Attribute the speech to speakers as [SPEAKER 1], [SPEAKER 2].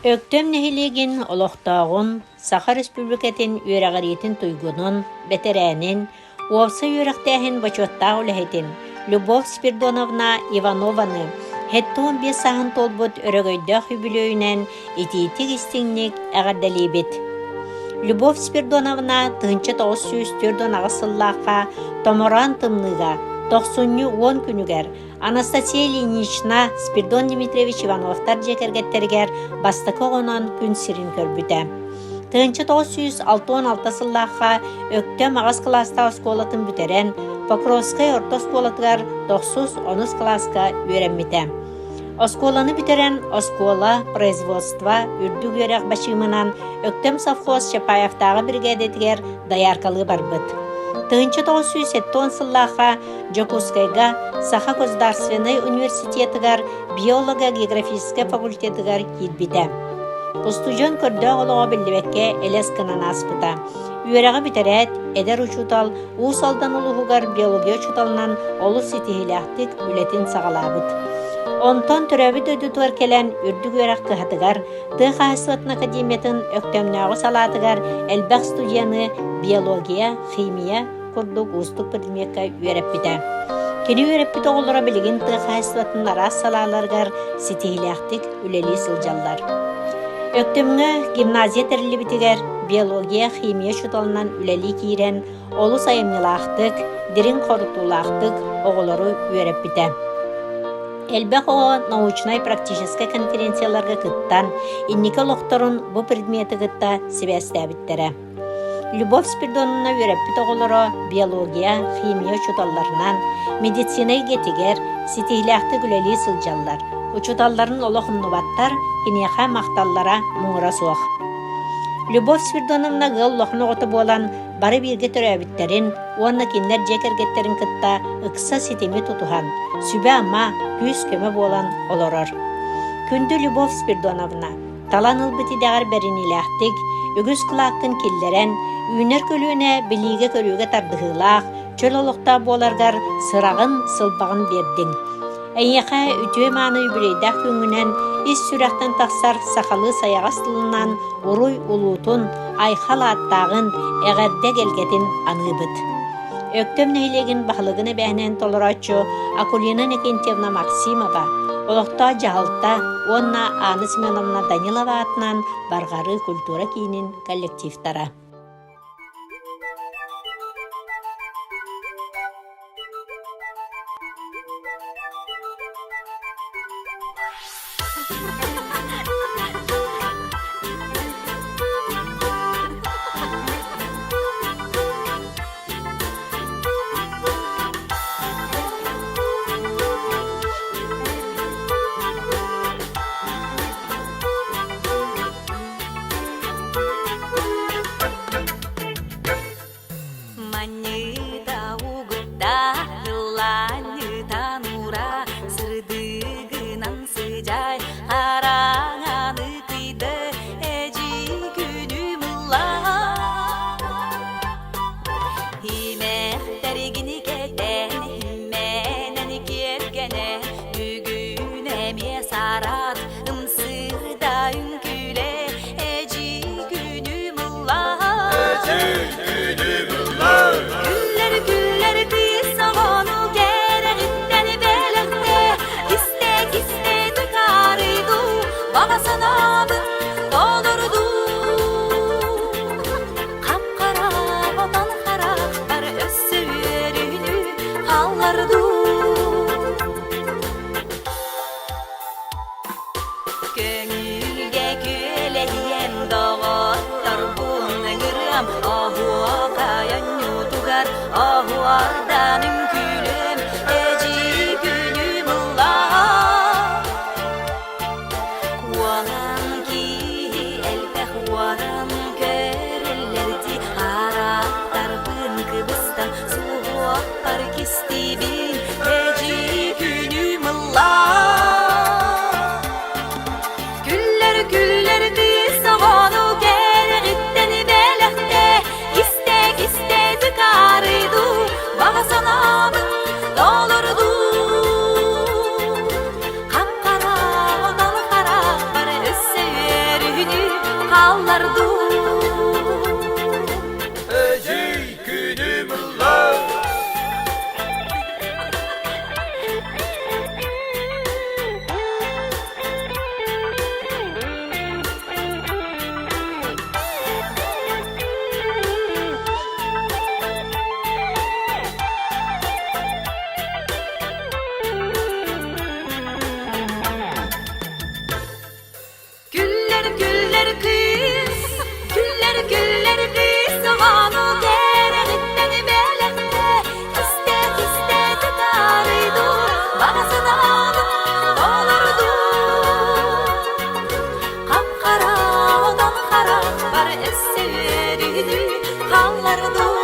[SPEAKER 1] Өктөм нэһилиэгин олохтооҕун, Саха Республикатын үөрэҕириитин туйгунун, бэтэрээнин, уопсай үөрэхтээһин бочуоттаах үлэһитин Любовь Спиридоновна Иванованы 75 сааһын туолбут өрөгөйдөөх үбүлүөйүнэн итиитик-истиҥник эҕэрдэлиибит! Любовь Спиридоновна 1948 сыллаахха томороон тымныыга тохсунньу 10 күнүгэр Анастасия Ильинична Спиридон Дмитриевич Ивановтар дьиэ кэргэттэригэр бастакы оҕонон күн сирин көрбүтэ. 1966 сыллаахха Өктөм аҕыс кылаастаах оскуолатын бүтэрэн, Покровскай орто оскуолатыгар тохсус онус кылааска үөрэммитэ. Оскуоланы бүтэрэн, оскуола, производство, үрдүк үөрэх бачыымынан Өктөм совхоз Чапаевтааҕы биригээдэтигэр дояркалыы барбыт. 1970 сыллаахха Дьокуускайга Саха государственнай университетыгар биолого-географическай факультетыгар киирбитэ. Устудьуон көрдөөх олоҕо биллибэккэ элэс гынан ааспыта. Үөрэҕи бүтэрээт, эдэр учуутал Уус Алдан улууһугар биология учууталынан олус ситиһиилээхтик үлэтин саҕалаабыт. Онтон төрөөбүт дойдутугар кэлэн үрдүк үөрэх кыһатыгар, тыа хаһаайыстыбатын академиятын Өктөмнөөҕү салаатыгар элбэх студияны биология, химия курдук уустук предмеккэ үөрэппитэ. Кини үөрэппит оҕолоро билигин тыа хаһаайыстыбатын араас салааларыгар ситиһиилээхтик үлэлии сылдьаллар. Өктөмҥө гимназия тэриллибитигэр биология, химия учууталынан үлэлии киирэн, олус айымньылаахтык, дириҥ хорутуулаахтык оҕолору үөрэппитэ. Элбэх оҕо научнай-практическай конференцияларга кыттан, инники олохторун бу предмети кытта сибээстээбиттэрэ. Любовь Спиридоновна үөрэппит оҕолоро биология, химия учууталларынан, медицина эйгэтигэр ситиһиилээхтик үлэлии сылдьаллар, учууталларын олох умнубаттар, киниэхэ махталлара муҥура суох. Любовь Спиридоновна ыал улахан оҕото буолан, бары бииргэ төрөөбүттэрин уонна кинилэр дьиэ кэргэттэрин кытта ыкса ситими тутуһан, сүбэ-ама, күүс-көмө буолан олорор. Күндү Любовь Спиридоновна, Талан ылбыт идэҕэр бэриниилээхтик, үгүс кылааккын киллэрэн, үүнэр көлүөнэ билиигэ-көрүүгэ тардыһыылаах, чөл олохтоох буоларгар сыраҕын, сылбаҕын биэрдиҥ. Эйиэхэ үтүө-мааны үбүлүөйдээх күҥҥүнэн ис сүрэхтэн тахсар сахалыы сайаҕас тылынан уруй улуутун, айхал ааттааҕын, эҕэрдэ эгэлгэтин аныыбыт. Өктөм нэһилиэгин баһылыгын эбээһинэһин толорооччу Акулина Никентьевна Максимова, олохтоох дьаһалта уонна Анна Семеновна Данилова аатынан Барҕарыы культура киинин коллективтара.
[SPEAKER 2] Манньыта угутта, ыллаанньытан ура, сырдыгынан сыдьай, хараҥаны кыйды, эдьиий күнүм ыллаа. Имэхтэригини кэтэн, иммэнэн киэргэнэ, бүгүн эмиэ сарат, ымсыыда үҥкүүлэ, эдьиий күнүм ыллаа. Күллэр күллэр кыыс оҕону кэрэҕиттэн бэлэхтэ, кистэ кистэ тыкаарыйдуу, баҕа санаабын толордуу. Хап-хара отон харахтар өссө үөрүүнү хааллардуу. Көҥүлгэ күөлэһийэн доҕотторбун ыҥырыам, оһуокай онньуутугар оһуордан үҥкүүлүөм, эдьиий күнүм ыллаа. Уолан киһи элбэх уоран көрүллэрди, арааттарбын кыбыстан суһуохпар кистиибин. кыыс, күллэр күллэр кыыс оҕону кэрэҕиттэн бэлэхтэ, кистэ кистэ тытаарыйдуу, баҕа санаабын толордуу. Хап-хара отон харахпар өссө үөрүүнү хааллардуу.